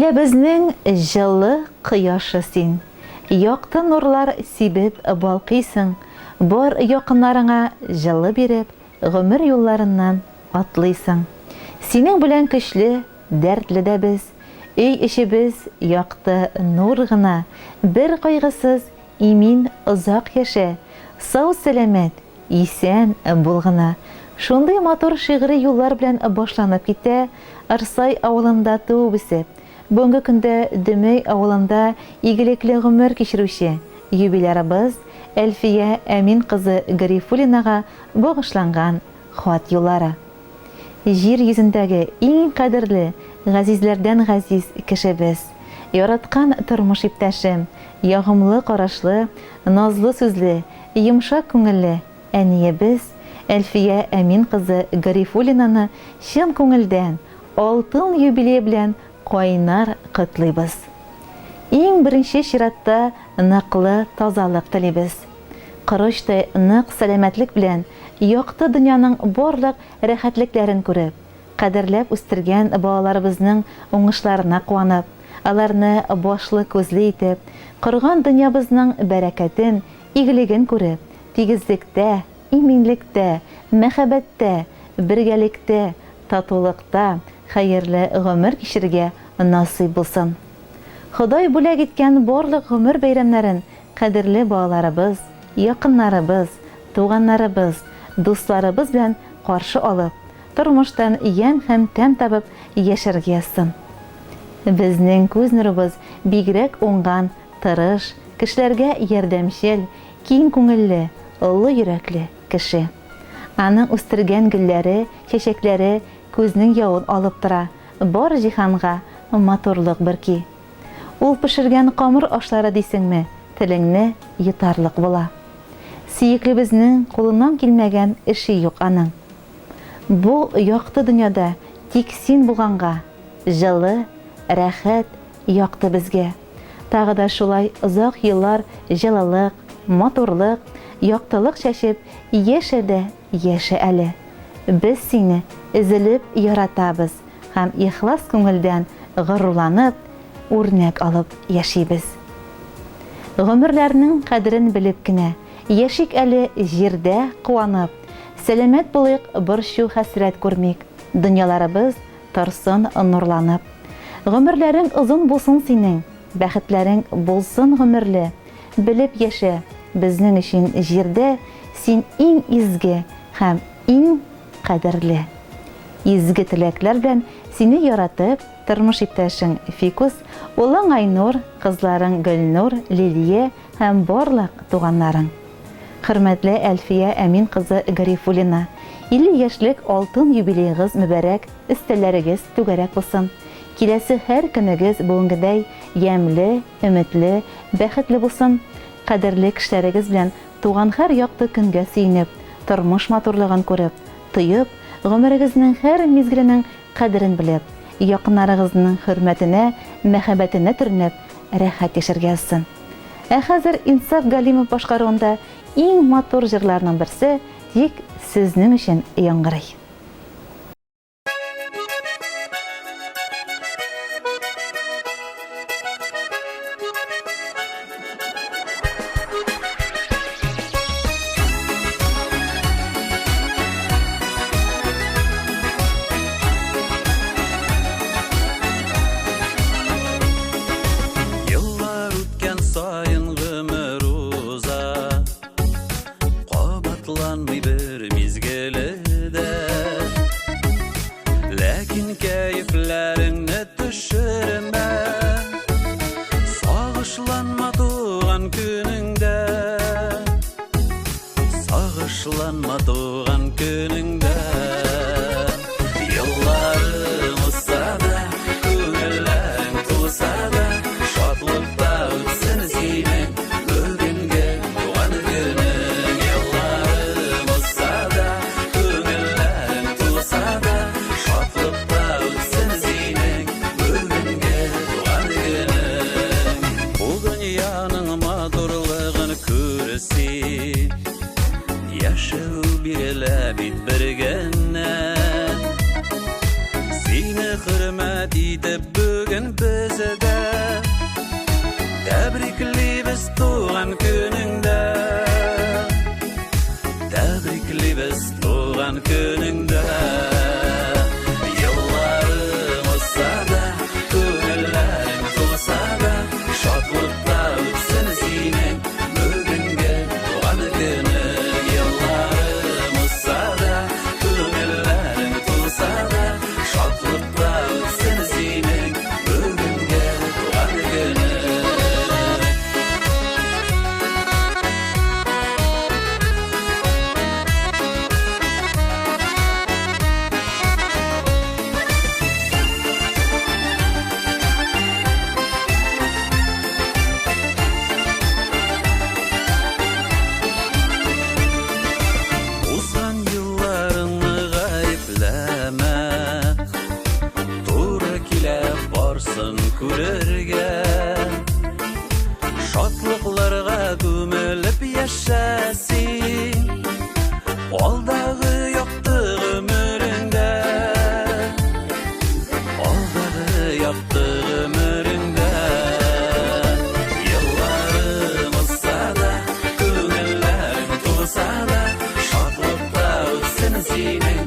Гаиләбезнең җылы кояшы син. Якты нурлар сибеп балкыйсың, бар якыннарыңа җылы биреп, гомер юлларыннан атлыйсың. Синең белән көчле, дәртле дә без. Өй эчебез якты нур гына. Бер кайгысыз, имин озак яшә. Сау-сәламәт, исән бул гына. Шундый матур шигъри юллар белән башланып китә Ырсай авылында туып-үсеп, бүгенге көндә Дөмәй авылында игелекле гомер кичерүче юбилярыбыз Әлфия Әмин кызы Гарифуллинага багышланган хат юллары. Җир йөзендәге иң кадерле, газизләрдән газиз кешебез, яраткан тормыш иптәшем, ягымлы карашлы, назлы сүзле, йомшак күңелле әниебез Әлфия Әмин кызы Гарифуллинаны чын күңелдән алтын юбилее белән кайнар котлыйбыз. Иң беренче чиратта ныклы тазалык телибез. Корычтай нык сәламәтлек белән якты дөньяның барлык рәхәтлекләрен күреп, кадерләп үстергән балаларыбызның уңышларына куанып, аларны башлы-күзле итеп, корган дөньябызның бәрәкәтен, игелеген күреп, тигезлектә, иминлектә, мәхәббәттә, бергәлектә, татулыкта хәерле гомер кичерергә насыйп булсын. Ходай бүләк иткән барлык гомер бәйрәмнәрен кадерле балаларыбыз, якыннарыбыз, туганнарыбыз, дусларыбыз белән каршы алып, тормыштан ямь һәм тәм табып яшәргә язсын. Безнең күз нурыбыз бигрәк уңган, тырыш, кешеләргә ярдәмчел, киң күңелле, олы йөрәкле кеше. Аның үстергән гөлләре, чәчәкләре күзнең явын алып тора, бар җиһанга матурлык бөрки. Ул пешергән камыр ашлары дисеңме, телеңне йотарлык була. Сөеклебезнең кулыннан килмәгән эше юк аның. Бу якты дөньяда тик син булганга, җылы, рәхәт, якты безгә. Тагы да шулай озак еллар җылылык, матурлык, яктылык чәчеп яшә дә яшә әле. Без сине өзелеп яратабыз һәм ихлас күңелдән горурланып, үрнәк алып яшибез. Гомерләрнең кадерен белеп кенә яшик әле җирдә куанып, сәламәт булыйк, борчу-хәсрәт күрмик, дөньяларыбыз торсын нурланып. Гомерләрең озын булсын синең, бәхетләрең булсын гомерле, белеп яшә, безнең өчен җирдә син иң изге һәм иң кадерле. Изге теләкләр белән сине яратып, тормыш иптәшең Фикус, улың Айнур, кызларың Гөлнур, Лилия һәм барлык туганнарың. Хөрмәтле Әлфия Әмин кызы Гарифуллина, 50 яшьлек алтын юбилеегыз мөбарәк, өстәлләрегез түгәрәк булсын. Киләсе һәр көнегез бүгенгедәй ямьле, өметле, бәхетле булсын. Кадерле кешеләрегез белән туган һәр якты көнгә сөенеп, тормыш матурлыгын күреп, тоеп, гомерегезнең һәр мизгеленең кадерен белеп, якыннарыгызның хөрмәтенә, мәхәббәтенә төренеп, рәхәт яшәргә язсын. Ә хәзер Инсаф Галимов башкаруында иң матур җырларның берсе тик сезнең өчен яңгырый. Еллар үткән саен гомер уза, Кабатланмый бер мизгеле дә. Ләкин кәефләреңне төшермә, Сагышланма туган көнеңдә. Сагышланма туган көнеңдә. Елларың узса да, күңелләрең тулса да, шатлыкта үтсен синең бүгенге туган көнең. Елларың узса да, күңелләрең тулса да, шатлыкта үтсен синең бүгенге туган көнең. Бу дөньяның матурлыгын күр син. Яшәү бирелә бит бер генә. Сине хөрмәт итеп бүген без көнеңдә. Елларың узса да, күңелләрең тулса да, шатлыкта үтсен синең бүгенге туган көнең. Елларың узса да, күңелләрең тулса да, шатлыкта үтсен синең бүгенге туган көнең. Узган елларыңны гаепләмә, туры килә барсын күрергә. Шатлыкларга күмелеп яшә син, алдагы якты гомереңдә. Алдагы якты гомереңдә. Елларың узса да, күңелләрең тулса да, шатлыкта үтсен синең